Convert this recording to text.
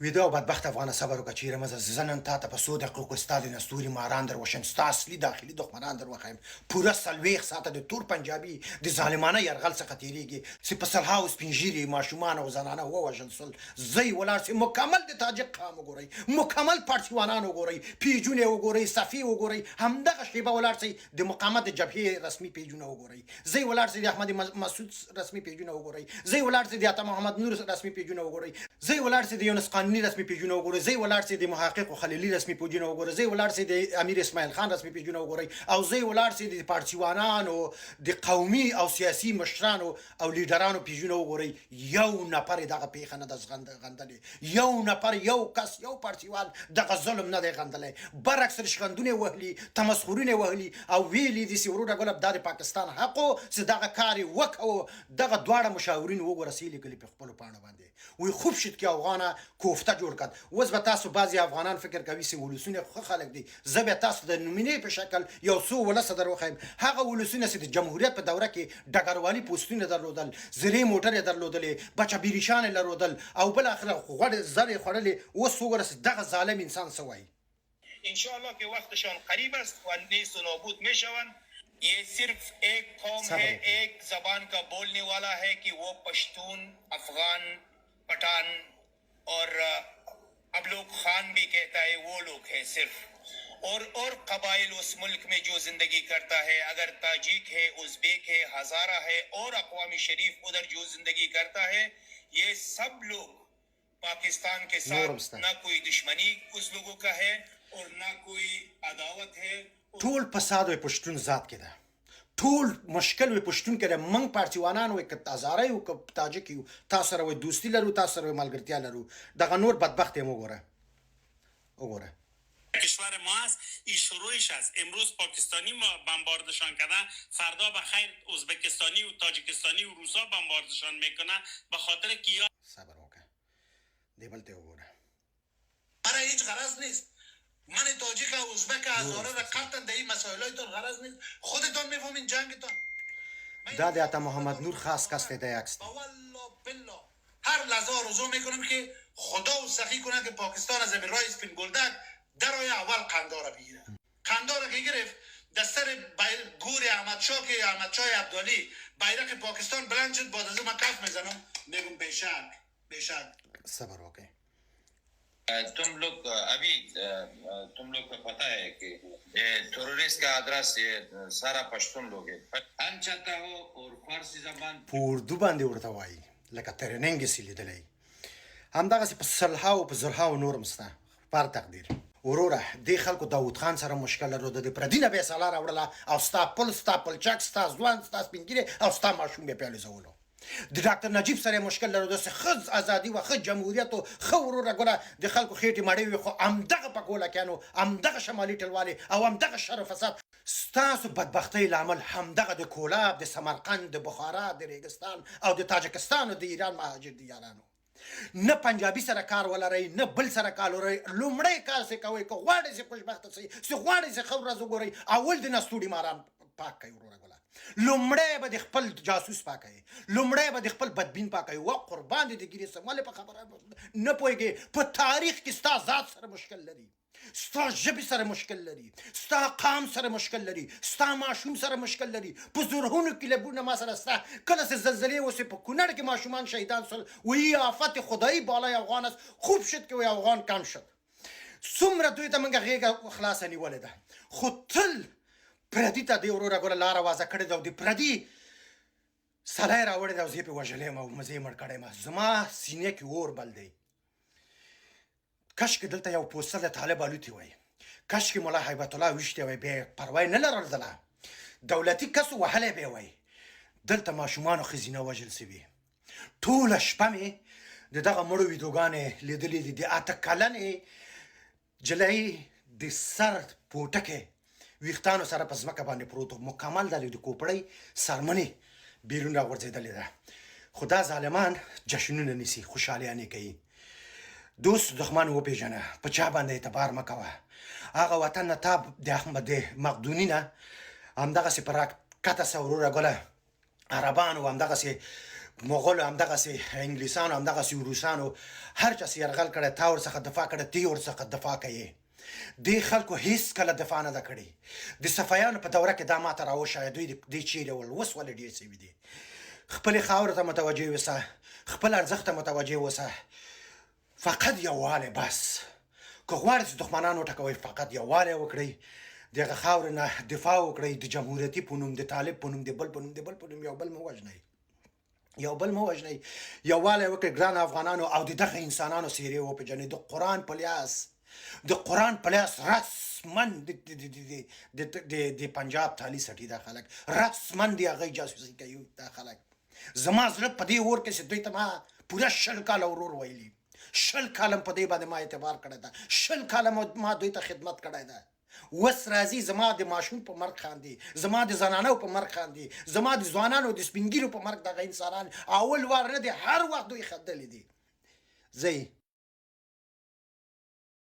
ویده او بدبخت افغانه صبر وکړه چیرې مه ځه، زه نن تاته په څو دقیقو کې ستا د نستوري ماران در وښیم، ستا اصلي داخلي دښمنان در وښیم، پوره 40 ساعته د تور پنجابي د ظالمانه یرغل څخه تیریږي چې په سلهاوو سپین ږیري، ماشومان او زنانه ووژل سول، ځئ ولاړ سئ مکمل د تاجک قام وګورئ، مکمل پاړسیوانان وګورئ، پیجونه یې وګورئ، صفې وګورئ، همدغه شیبه ولاړ سئ د مقاومت د جبهې رسمي پیجونه وګورئ. ځئ ولاړ سئ د احمد مسعود رسمي پیجونه وګورئ، ځئ ولاړ سئ د عطا محمد نور رسمي پیجونه وګورئ، ځئ ولاړ سئ د یونس قانوني رسمي پیجونه وګورئ، ځئ ولاړ سئ د محقق او خلیلي رسمي پیجونه وګورئ، ځئ ولاړ سئ د امیر اسماعیل خان رسمي پیجونه وګورئ او ځئ ولاړ سئ د پاړسیوانانو د قومي او سیاسي مشرانو او لیډرانو پیجونه وګورئ. یو نفر یې دغه پیښه نه ده غندلې، یو نفر، یو کس، یو پاړسیوال دغه ظلم نه دی غندلی، برعکس رشخندونه یې وهلي، تمسخرونه یې وهلي او ویلي دي چې وروره ګله دا د پاکستان حق و چې دغه کار یې وکوه. دغه دواړه مشاورین وګوره څه یې لیکلي په خپلو پاڼو باندې، وایي خوب شد که افغانه کوفته جوړ کړ. اوس به تاسو بعضې افغانان فکر کوي چې ولسونه خو ښه خلک دي، زه بیا تاسو ته د نمونې په شکل یو څو ولسه در وښیم، هغه ولسونه چې د جمهوریت په دوره کې ډګروالي پوستونه درلودل، زرې موټرې درلودلې، بچه بیریشان یې لرودل او بالاخره غوړ زر یې خوړلې، اوس وګوره چې دغه ظالم انسان څه وایي. انشاءالله که وقتشان قریب است و نیست و نابود میشوند. یه صرف ایک قوم صبر هی وکړئ. ایک زبان کا بولنی والا هی که وو پشتون افغان پټان اور اب لوګ خان بهی کهتا هی وو لوګ هی صرف اور اور قبایل اس ملک می جو زندګی کرتا هی اګر تاجیک هی ازبیک هی هزاره هی اور اقوام شریف ادھر جو زندګی کرتا هی یه سب لوګ پاکستان کې نور هم سات شته. نه کوئی دشمنی اس لوګو کا هی اور نه کوئی عداوت هی. ټول فساد وې پښتون ذات کې ده، ټول مشکل وې پښتون کې ده، موږ پارسیوانان وې که هزاره یو که تاجک یو تاسو سره وې دوستي لرو، تاسو سره وې ملګرتیا لرو، دغه نور بدبخت یم وګوره وګوره. کشور ما است ای شروعش است. امروز پاکستانی ما بمباردشان کرده، فردا به خیر ازبکستانی و تاجیکستانی و روسا بمباردشان میکنه، به خاطر که یا صبر وکړه دې بل ته وګوره. مرا هیچ غرض نیست، من تاجیک و ازبک نور هزاره را هم شته. قطعا در این مسائلایتان غرض نیست، خودتان میفهمین جنگتان. دا د عطا محمد نور خاص کس دی، دی عکس دی. والله بالله هر لحظه آرزو میکنم که خدا و سخی کنه که پاکستان از راه سپین گلدک درای اول قندار بگیره. قندار که گرفت در سر گور احمد شاه که احمد شاه عبدالی بیرق پاکستان بلند شد، بعد از من کف میزنم میگم بیشک بیشک. صبر وکړئ. تم لوگ ابھی تم لوگ کو پتا ہے کہ یہ ٹیررسٹ کا ادرس یہ سارا پشتون لوگ ہے ان چاہتا ہو اور فارسی زبان په اردو باندې ورته وایي لکه ترننګ یې لیدلی، همدغسې په سلهاو په زرهاو نور هم سته. پر تقدیر وروره دې خلکو داود خان سره مشکل درلود، د پردي نه به یې سلا راوړله او ستا پل، ستا پلچک، ستا ځوان، ستا سپین ږیری او ستا ماشوم به یې پرې الوزولو. د ډاکټر نجیب سره یې مشکل درلود، داسې ښه ازادي وه، ښه جمهوریت و، ښه وروره ګله د خلکو خېټې مړې وې، خو همدغه پکولکیانو، همدغه شمالي ټلوالې او همدغه شر و فساد ستاسو بدبختۍ لامل همدغه د کولاب، د سمرقند، د بخارا، د ریګستان او د تاجکستان او د ایران مهاجر دي یارانو. نه پنجابي سره کار ولرئ، نه بل سره کار ولرئ، لومړی کار څه کوئ که غواړئ چې خوشبخته سئ، چې غواړئ چې ښه ورځ وګورئ، اول د نستوړي ماران پاک کړئ وروره ګله. لومړی به د خپل جاسوس پاکوي، لومړی به د خپل بدبین پاکوي. وه قربان دې د ږیرې سم، ولې په خبره نه پوهېږې؟ په تاریخ کې ستا ذات سره مشکل لري، ستا ژبې سره مشکل لري، ستا قام سره مشکل لري، ستا ماشوم سره مشکل لري. په زرهونو کلبونه ما سره ستا کله چې زلزلې وسوې په کونړ کې ماشومان شهیدان سول، وایي آفت خدایي بالای افغان است، خوب شد که وایي افغان کم شد. څومره دوی ته موږ غېږه خلاصه نیولې ده، خو تل پردي ته دې وروره ګوره لاره وازه کړې ده او د پردي سلی راوړی ده او زه یې پرې وژلی یم او زه یې مړ کړی یم. زما سینه کې اور بل دی. کشکې دلته یو پوسټر د طالب الوتي وای، کشکې ملا هیبت الله ویشتی وای، بیا یې پروا یې نه لرله، دولتي کس وهلی به یې وای. دلته ماشومانو ښځینه وژل سوي. ټوله شپه مې د دغه مړو ویدوګانې لیدلې دي. د 8 کلنې جلۍ د سر پوټکی ویښتانو سره په ځمکه باندې پروت و، مکمل د کوپړۍ سرمنې بیرون راغورځېدلې ده. خو دا ظالمان جشنونه نیسي، خوشحالیانې کوي. دوست دښمن وپېژنه، په چا باندې اعتبار مه کوه. هغه وطن نه تا د احمد مقدوني نه همدغسې په راکته سه وروره ګله، عربانو همدغسې مغولو، همدغسې انګلیسانو، همدغسې روسانو، هر چا چې یرغل کړی، تا ورڅخه دفاع کړې، تی ورڅخه دفاع کوي. دې خلکو هیڅ کله دفاع نه ده کړې. د صفیانو په دوره کې دا ماته راوښایه، دوی دې چیرې ول؟ اوس ولې ډېر سوي دي؟ خپلې خاورې ته متوجه اوسه، خپل ارزښت ته متوجه اوسه. فقط یووالی بس. که غواړئ چې دښمنان وټکوئ، فقط یووالی وکړئ، د هغه خاورې نه دفاع وکړئ. د جمهوریتي په نوم، د طالب په نوم، د بل په نوم، د بل په نوم یو بل مه وژنئ، یو بل مه وژنئ. یووالی وکړئ ګران افغانانو، او د دغه انسانانو څیرې وپېژنئ. د قرآن په لیاس، د قرآن په لاس، رسما د پنجاب تالي سټي دا خلک، رسما د هغوی جاسوسي کوي دا خلک. زما زړه په دې اور کې چې دوی ته ما پوره 20 کاله ورور ویلي، 20 کاله په دې باندې ما اعتبار کړی ده، 20 کاله ما دوی ته خدمت کړی ده. اوس راځي زما د ماشوم په مرګ خاندي، زما د زنانو په مرګ خاندي، زما د ځوانانو د سپینګیرو په مرګ. دغه انسانان اول وار نه دي، هر وخت دوی خندلي دي. زه